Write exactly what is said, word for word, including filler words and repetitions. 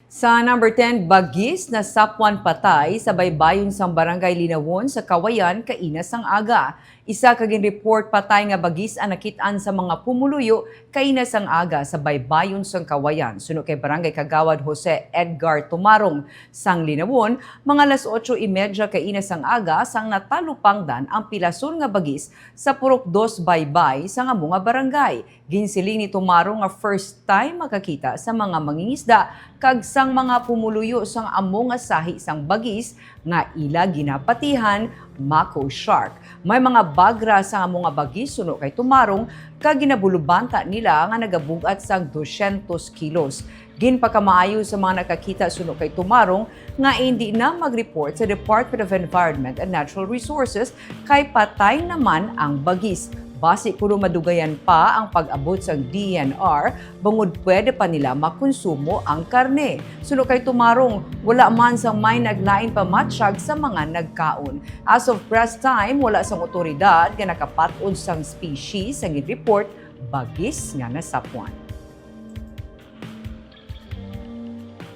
Sa number ten, bagis nasapwan patay sa baybayon sang Barangay Linawon sa Kawayan kaina sang aga. Isa ka ginreport patay nga bagis ang nakit-an sa mga pumuluyo kaina sang aga sa baybayon sang Kawayan. Suno kay Barangay Kagawad Jose Edgar Tumarong sang Linawon, mga alas otso y media kaina sang aga sang natalupangdan ang pilason nga bagis sa Purok Dos Baybay sang amo nga barangay. Ginsiling ni Tumarong nga first time makakita sa mga mangingisda kag sang mga pumuluyo sang amo nga sahi sang bagis nga ila ginapatihan mako shark. May mga bagra sang amo nga bagis, suno kay Tumarong, kag ginabulubanta nila nga nagabug-at sang dosyentos kilos. Ginpakamaayo sa mga nakakita, suno kay Tumarong, nga indi na mag-report sa Department of Environment and Natural Resources kay patay naman ang bagis. Basi kuno madugayan pa ang pag-abot sang D E N R, bangod pwede pa nila makonsumo ang karne. Suno kay Tumarong, wala man sang may naglain pa matsyag sa mga nagkaon. As of press time, wala sang otoridad nga nakapat-od sang species sang ginreport bagis nga nasapwan.